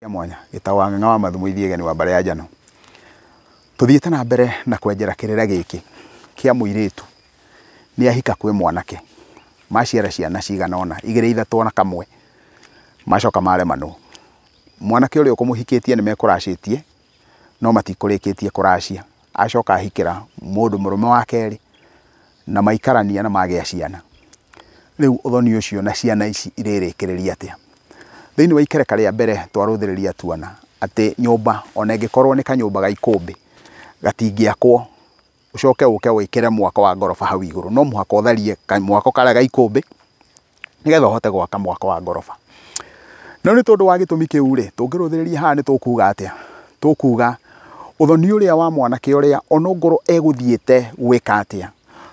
Mwanya gĩtagwo Wang'ang'a wa Mathu Mũithiegeni wa mbarĩ ya Njano. Tũthiĩte na mbere na kwenjera kĩrĩra gĩkĩ kĩa mũirĩtu nĩ ahika kwĩ mwanake, maciara ciana cigana ũna, igĩrĩ ithatũ ona kamwe, macoka maremanwo. Mwanake ũrĩa ũkũmũhikĩtie nĩ mekũracĩtie no matikũrĩkĩtie kũracia. Acoka ahikĩra mũndũ mũrũme wa kerĩ na maikarania na magĩa ciana. Rĩu ũthoni ũcio na ciana ici irĩrĩkĩrĩria atĩa? Thĩinĩ wa ikereka rĩa mbere twarũthĩrĩria tuona atĩ nyũmba ona ĩngĩkorwo nĩ kanyũmba ga ikũmbĩ gatingĩakwo ũcoke ũke wĩkĩre mwako wa ngoroba hau igũrũ, no mũhaka ũtharie mwako karĩa ga ikũmbĩ nĩgetha ũhote gwaka mwako wa ngoroba. No nĩ tondũ wa gĩtũmi kĩu rĩ, tũngĩrũthĩrĩria haha nĩ tũkuga atĩa? Tũkuga ũthoni ũrĩa wa mwanake ũrĩa onongorwo egũthiĩte gwĩka atĩa,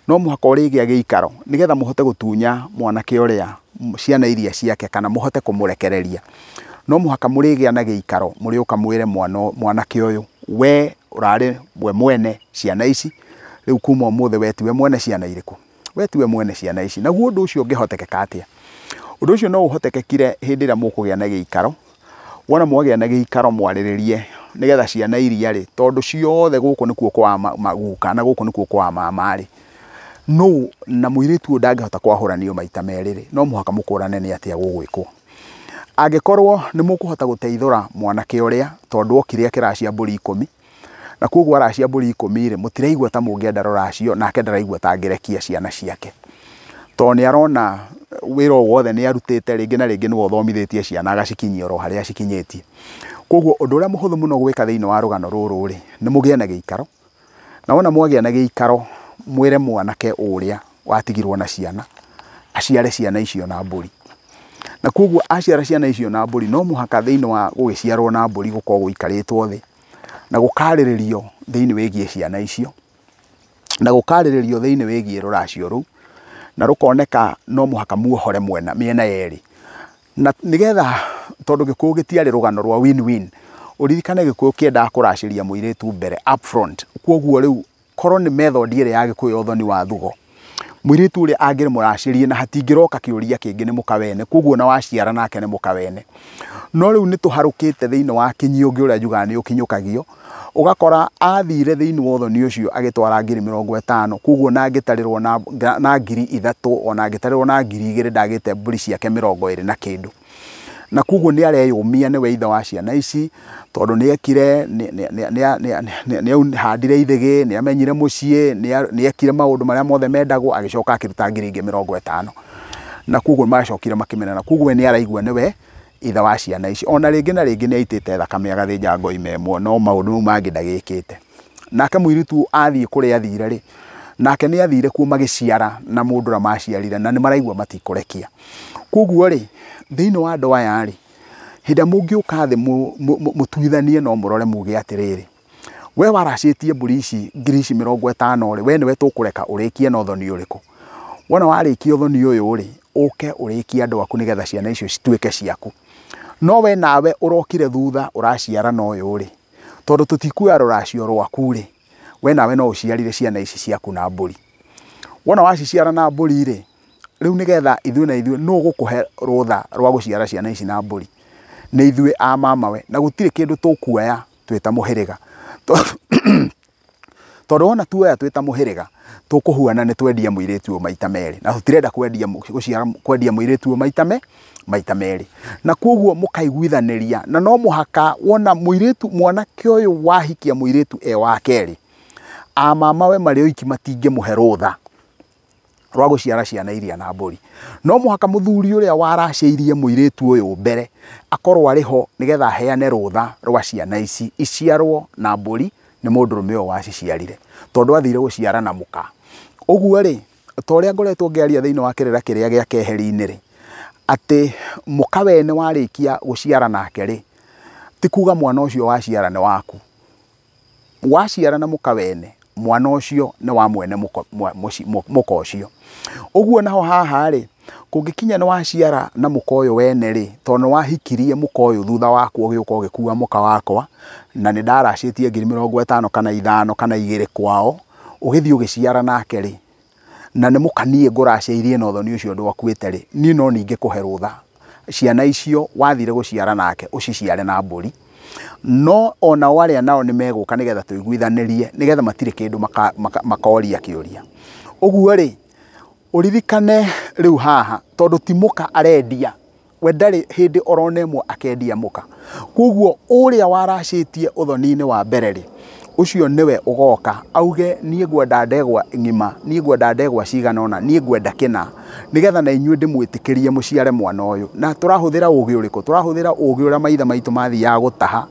no mũhaka ũrĩgĩa gĩikaro nĩgetha mũhote gũtunya mwanake ũrĩa ciana iria ciake kana mũhote kũmũrekereria. No mũhaka mũrĩgĩa na gĩikaro mũrĩũka mwĩre mwanake ũyũ, we ũrarĩ we mwene ciana ici, rĩu kuma ũmũthĩ we tiwe mwene ciana irĩkũ, we tiwe mwene ciana ici. Naguo ũndũ ũcio ũngĩhotekeka atĩa? Ũndũ ũcio no ũhotekekire hĩndĩ ĩrĩa mũkũgĩa na gĩikaro. Wona mwagĩa na gĩikaro mwarĩrĩrie nĩgetha ciana iria rĩ, tondũ ciothe gũkũ nĩkuo kwa maguka na gũkũ nĩkuo kwa mama rĩ, no na mũirĩtu ũyũ ndangĩhota kwahũranio maita merĩ rĩ, no mũhaka mũkũrane nĩ atĩa gũgwĩkwo. Angĩkorwo nĩ mũkũhota gũteithũra mwanake ũrĩa, tondũ okire akĩracia mbũri 10, na koguo aracia mbũri 10 rĩ, mũtiraigua ta mũngĩenda rũracio, nake ndaraigua ta angĩrekia ciana ciake, tondũ nĩ arona wĩra o wothe nĩ arutĩte, rĩngĩ na rĩngĩ nĩwe ũthomithĩtie ciana agacikinyia oro harĩa acikinyĩtie. Koguo ũndũ ũrĩa mũhũthũ mũno gwĩka thĩinĩ wa rũgano rũrũ rĩ, nĩ mũgĩe na gĩikaro, na wona mwagĩa na gĩikaro mwĩre mwanake ũrĩa watigirwo na ciana aciare ciana icio na mbũri. Na koguo aciara ciana icio na mbũri, no mũhaka thĩinĩ wa gũgĩciarwo na mbũri gũkorwo gũikarĩtwo thĩ na gũkarĩrĩrio thĩinĩ wĩgiĩ ciana icio, na gũkarĩrĩrio thĩinĩ wĩgiĩ rũracio rũu, na rũkoneka no mũhaka muohore mwena mĩena yerĩ, na nĩgetha tondũ Gĩkũyũ gĩtiarĩ rũgano rwa win-win. Ũririkane Gĩkũyũ kĩendaga kũracĩria mũirĩtu mbere up front. Koguo rĩu korwo nĩ method ĩrĩa ya Gĩkũyũ ũthoni wa thugo, mũirĩtu ũrĩa angĩrĩmũracĩrie na hatingĩroka kĩũria kĩngĩ nĩ mũka wene, koguo na waciara nake nĩ mũka wene. No rĩu nĩ tũharũkĩte thĩinĩ wa kĩnyũngĩ ũrĩa njugaga nĩ ũkinyũkagio, ũgakora athire thĩinĩ wa ũthoni ũcio agĩtwara ngiri 50, koguo na angĩtarĩrwo na ngiri 3 ona angĩtarĩrwo na ngiri 2 ndagĩte mbũri ciake 20 na kĩndũ. Na koguo nĩ areyũmia nĩwe ithe wa ciana ici, tondũ nĩ ekire, nĩ ahandire ithĩgĩ, nĩ amenyire mũciĩ, nĩ ekire maũndũ marĩa mothe mendagwo, agĩcoka akĩruta ngiri ingĩ 50. Na koguo macokire makĩmenana, koguo we nĩ araigua nĩwe ithe wa ciana ici. Ona rĩngĩ na rĩngĩ nĩ aitĩte thakame agathĩnja ngoi ĩmwe, no maũndũ mau mangĩ ndagĩkĩte. Nake mũirĩtu athiĩ kũrĩa athire rĩ, nake nĩ athire kuo magĩciara na mũndũ ũrĩa maciarire, na nĩ maraigua matikũrekia. Koguo rĩ, thĩinĩ wa andũ aya rĩ, hĩndĩ ĩrĩa mũngĩũka thĩ mũtuithanie no mũrore muge atĩrĩrĩ, we waracĩtie mbũri ici ngiri ici 50 rĩ, we nĩwe tũkũreka ũrĩkie na ũthoni ũrĩkũ? Wona warĩkia ũthoni ũyũ rĩ, ũke ũrĩkie andũ aku nĩgetha ciana icio cituĩke ciaku. No we nawe ũrokire thutha ũraciara na ũyũ rĩ, tondũ tũtikuoya rũracio rwaku rĩ, we nawe no ũciarire ciana ici ciaku na mbũri. Wona waciciara na mbũri rĩ, rĩu nĩgetha ithuĩ na ithuĩ nũ ũgũkũhe rũtha rwa gũciara ciana ici na mbũri? Nĩ ithuĩ a mamawe, na gũtirĩ kĩndũ tũkuoya twĩ ta mũhĩrĩga. Tondũ wona tuoya twĩ ta mũhĩrĩga, tũkũhuana nĩ twendia mũirĩtu ũyũ maita merĩ, na tũtirenda kwendia gũciara kwendia mũirĩtu ũyũ maita merĩ. Na koguo mũkaiguithanĩria, na no mũhaka wona mũirĩtu mwanake ũyũ wahikia mũirĩtu e wa kerĩ, a mamawe marĩ oiki matingĩmũhe rũtha rwa gũciara ciana iria na mbũri. No mũhaka mũthuri ũrĩa waracĩirie mũirĩtu ũyũ mbere akorwo arĩ ho nĩgetha aheane rũtha rwa ciana ici iciarwo na mbũri nĩ mũndũrũme ũyũ waciciarire, tondũ athire gũciara na mũka. Ũguo rĩ, ta ũrĩa ngoretwo ngĩaria thĩinĩ wa kĩrĩra kĩrĩa gĩa keheri-inĩ rĩ, atĩ mũka wene warĩkia gũciara nake rĩ, ti kuga mwana ũcio waciara nĩ waku. Waciara na mũka wene, mwana ũcio nĩ wa mwene mũka ũcio. Ũguo naho haha rĩ, kũngĩkinya nĩ waciara na mũka ũyũ wene rĩ, tondũ nĩ wahikirie mũka ũyũ thutha wakwa ũgĩũka ũgĩkua mũka wakwa, na nĩ ndaracĩtie ngiri 50 kana 5 kana 2 kwao, ũgĩthiĩ ũgĩciara nake rĩ, na nĩ mũka niĩ ngũracĩirie na ũthoni ũcio ndwakuĩte rĩ, niĩ no ningĩ kũhe rũtha Ciana icio wathire gũciara nake ũciciare na mbũri, no ona o arĩa nao nĩ megũka nĩgetha tũiguithanĩrie, nĩgetha matirĩ kĩndũ makoria kĩũria. Ũguo rĩ, ũririkane rĩu haha, tondũ ti mũka arendia, we ndarĩ hĩndĩ orona ĩmwe akendia mũka. Koguo ũrĩa waracĩtie ũthoni-inĩ wa mbere rĩ, ũcio nĩwe ũgoka auge niĩ ngwenda ndegwa ng'ima, niĩ ngwenda ndegwa cigana ũna, niĩ ngwenda kĩna, nĩgetha na inyuĩ ndĩmwĩtĩkĩrie mũciare mwana ũyũ. Na tũrahũthĩra ũgĩ ũrĩkũ? Tũrahũthĩra ũgĩ ũrĩa maithe maitũ mathiaga gũtaha,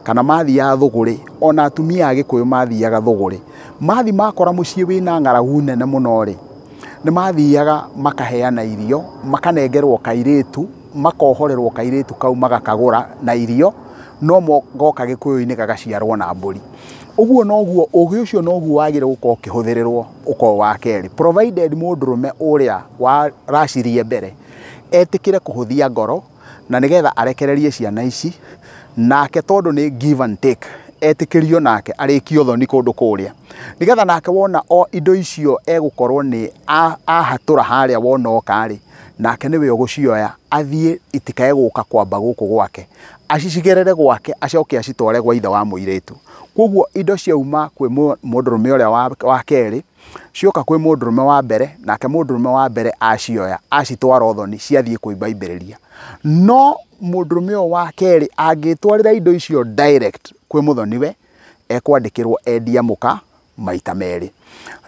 kana mathiaga thũgũrĩ, ona atumia a Gĩkũyũ mathiaga thũgũrĩ. Mathi makora mũciĩ wĩna ng'aragu nene mũno rĩ, nĩ mathiaga makaheana irio, makanengerwo kairĩtu, makohorerwo kairĩtu kau magakagũra na irio, no goka Gĩkũyũ-inĩ gagaciarwo na mbũri. Ũguo noguo ũgĩ ũcio noguo wagĩrĩirwo gũkorwo ũkĩhũthĩrĩrwo ũkorwo wa kerĩ, provided mũndũrũme ũrĩa waracirie mbere etĩkĩre kũhũthia ngoro na nĩgetha arekererie ciana ici, nake tondũ nĩ give and take, etĩkĩrio nake arĩkie ũthoni kũndũ kũrĩa, nĩgetha nake wona o indo icio egũkorwo nĩ ahatũra harĩa wona oka rĩ, nake nĩwe ũgũcioya athiĩ itikae gũka kwamba gũkũ gwake, acicigerere gwake, acoke acitware gwa ithe wa mũirĩtu. Koguo indo ciauma kwĩ mũndũrũme ũrĩa wa kerĩ, cioka kwĩ mũndũrũme wa mbere, nake mũndũrũme wa mbere acioya acitwara ũthoni, ciathiĩ kũimba. No mũndũrũme ũyũ wa kerĩ angĩtwarĩra indo icio direct kwĩ mũthoniwe, ekwandĩkĩrwo endia mũka maita merĩ.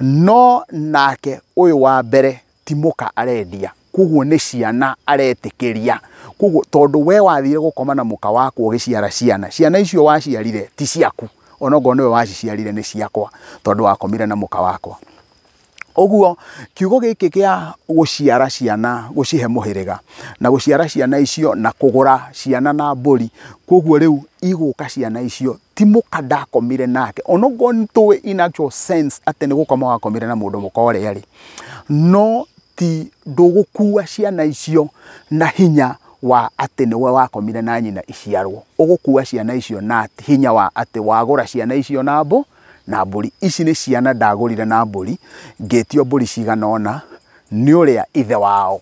No nake ũyũ wa mbere ti mũka arendia, koguo nĩ ciana aretĩkĩria. Koguo tondũ we wathire gũkoma na mũka waku ũgĩciara ciana, ciana icio waciarire ti ciaku, onokorwo nĩwe waciciarire nĩ ciakwa, tondũ wakomire na mũka wakwa. Ũguo kiugo gĩkĩ kĩa gũciara ciana, gũcihe mũhĩrĩga, na gũciara ciana icio na kũgũra ciana na mbũri, koguo rĩu igũka ciana icio ti mũka ndakomire nake, onokorwo nĩ tũĩ in actual sense atĩ nĩ gũkoma wakomire na mũndũ mũka ũrĩa rĩ, no ti ndũgũkua ciana icio na hinya wa atĩ nĩwe wakomire na nyina iciarwo. Ũgũkua ciana icio na hinya wa atĩ wagũra ciana icio na na mbũri. Ici nĩ ciana ndagũrire na mbũri, ngĩtio mbũri cigana ũna nĩ ũrĩa ithe wao.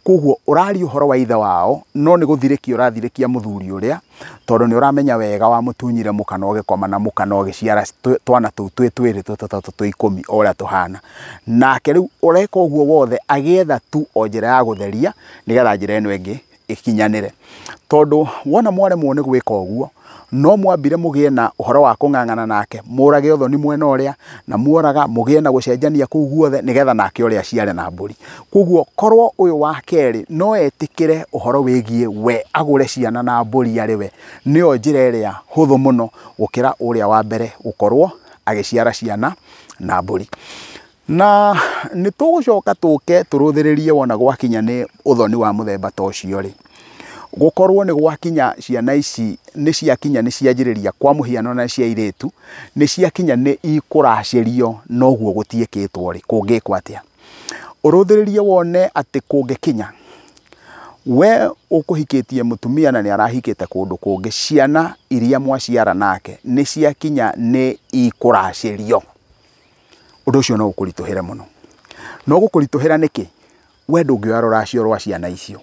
Koguo ũraria ũhoro wa ithe wao, no nĩ gũthirĩkia ũrathirĩkia mũthuri ũrĩa, tondũ nĩ ũramenya wega wamũtunyire mũka na ũgĩkoma na mũka na ũgĩciara twana tũu twĩ twĩrĩ, twĩ tũtatũ, twĩ ikũmi, o ũrĩa tũhana. Nake rĩu ũreka ũguo wothe agĩetha tu o njĩra ya gũtheria, nĩgetha njĩra ĩno ĩngĩ ĩkinyanĩre. Tondũ wona mwaremwo nĩ gwĩka ũguo, no mwambire mũgĩe na ũhoro wa kũng'ang'ana nake, mũrage ũthoni mwena ũrĩa, na muoraga mũgĩe na gũcenjania kũu guothe, nĩgetha nake ũrĩa aciare na mbũri. Koguo korwo ũyũ wa kerĩ no etĩkĩre ũhoro wĩgiĩ we agũre ciana na mbũri arĩ we, nĩyo njĩra ĩrĩa hũthũ mũno gũkĩra ũrĩa wa mbere gũkorwo agĩciara ciana na mbũri. Na nĩ tũgũcoka tũke tũrũthĩrĩrie wona gwakinya nĩ ũthoni wa mũthemba ta ũcio rĩ, gũkorwo nĩ gwakinya ciana ici nĩ ciakinya nĩ cianjĩrĩria kwa mũhiano na cia airĩtu, nĩ ciakinya nĩ ikũracĩrio noguo gũtiĩkĩtwo rĩ, kũngĩkwo atĩa? Ũrũthĩrĩrie wone atĩ kũngĩkinya we ũkũhikĩtie mũtumia na nĩ arahikĩte kũndũ kũngĩ, ciana iria mwaciara nake nĩ ciakinya nĩ ikũracĩrio, ũndũ ũcio no ũkũritũhĩre mũno. No gũkũritũhĩra nĩkĩ? We ndũngĩoya rũracio rwa ciana icio,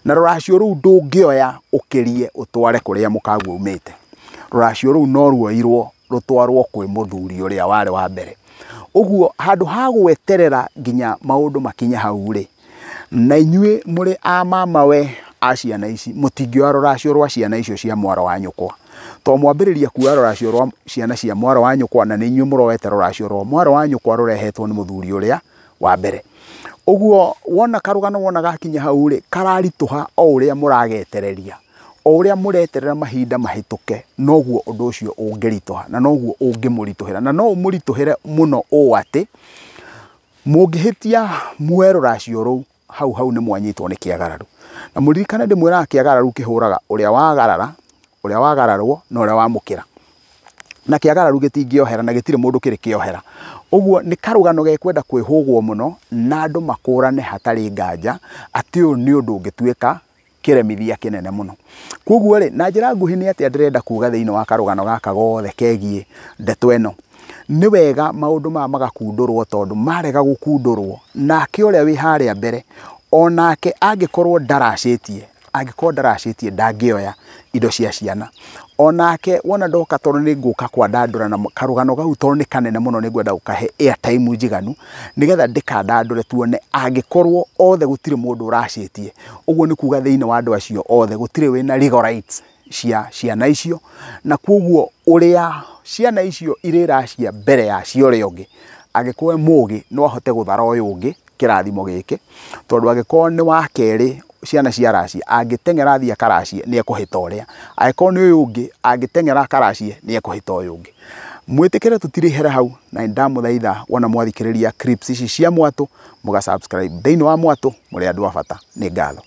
na rũracio rũu ndũngĩoya ũkĩrie ũtware kũrĩa mũkaguo umĩte. Rũracio rũu no ruoirwo rũtwarwo kwĩ mũthuri ũrĩa warĩ wa mbere. Ũguo handũ ha gweterera nginya maũndũ makinye hau rĩ, na inyuĩ mũrĩ a mamawe a ciana ici mũtingĩoya rũracio rwa ciana icio cia mwaro wa nyũkwa, to mwambĩrĩria kuoya rũracio rwa ciana cia mwaro wa nyũkwa, na nĩ inyuĩ mũroete rũracio rwa mwaro wa nyũkwa rũrehetwo nĩ mũthuri ũrĩa wa mbere. Ũguo wona karũgano wona gakinya hau rĩ, kararitũha o ũrĩa mũragetereria, o ũrĩa mũreterera mahinda mahĩtũke, noguo ũndũ ũcio ũngĩritũha, na noguo ũngĩmũritũhĩra, na no ũmũritũhĩre mũno ũũ atĩ mũngĩhĩtia muoe rũracio rũu, hau hau nĩ mwanyitwo nĩ kĩagararu. Na mũririkane ndĩmwĩraga kĩagararu kĩhũraga ũrĩa wagarara, ũrĩa wagararwo na ũrĩa wamũkĩra. Na kĩagararu gĩtingĩohera na gĩtirĩ mũndũ kĩrĩ kĩohera. Ũguo nĩ karũgano gekwenda kwĩhũgwo mũno na andũ makũrane hatarĩ nganja atĩ ũyũ nĩ ũndũ ũngĩtuĩka kĩremithia kĩnene mũno. Koguo rĩ, na njĩra nguhĩ nĩ atĩa ndĩrenda kuga thĩinĩ wa karũgano gaka gothe kegiĩ ndeto ĩno? Nĩ wega maũndũ maya magakundũrwo, tondũ marega gũkundũrwo, nake ũrĩa wĩ harĩa mbere onake angĩkorwo ndaracĩtie Angĩkorwo ndaracĩtie ndangĩoya indo cia ciana. Onake wona ndoka, tondũ nĩ ngũka kwandandũra na karũgano gau, tondũ nĩ kanene mũno, nĩ ngwenda gũkahe airtime njiganu nĩgetha ndĩkandandũre, tuone angĩkorwo othe gũtirĩ mũndũ ũracĩtie. Ũguo nĩ kuga thĩinĩ wa andũ acio othe gũtirĩ wĩna legal rights cia ciana icio, na koguo ũrĩa ciana icio irĩracia mbere ya cia ũrĩa ũngĩ, angĩkorwo e mũgĩ no ahote gũthara ũyũ ũngĩ kĩrathimo gĩkĩ, tondũ angĩkorwo nĩ wa kerĩ ciana ciaracia, angĩteng'era athiĩ akaracie nĩ ekũhĩta ũrĩa, angĩkorwo nĩ ũyũ ũngĩ angĩteng'era akaracie nĩ ekũhĩta ũyũ ũngĩ. Mwĩtĩkĩre tũtirĩhere hau, na nĩndamũthaitha wona mwathikĩrĩria clips ici cia Mwatũ mũga subscribe thĩinĩ wa Mwatũ, mũrĩ andũ a bata. Nĩ ngatho.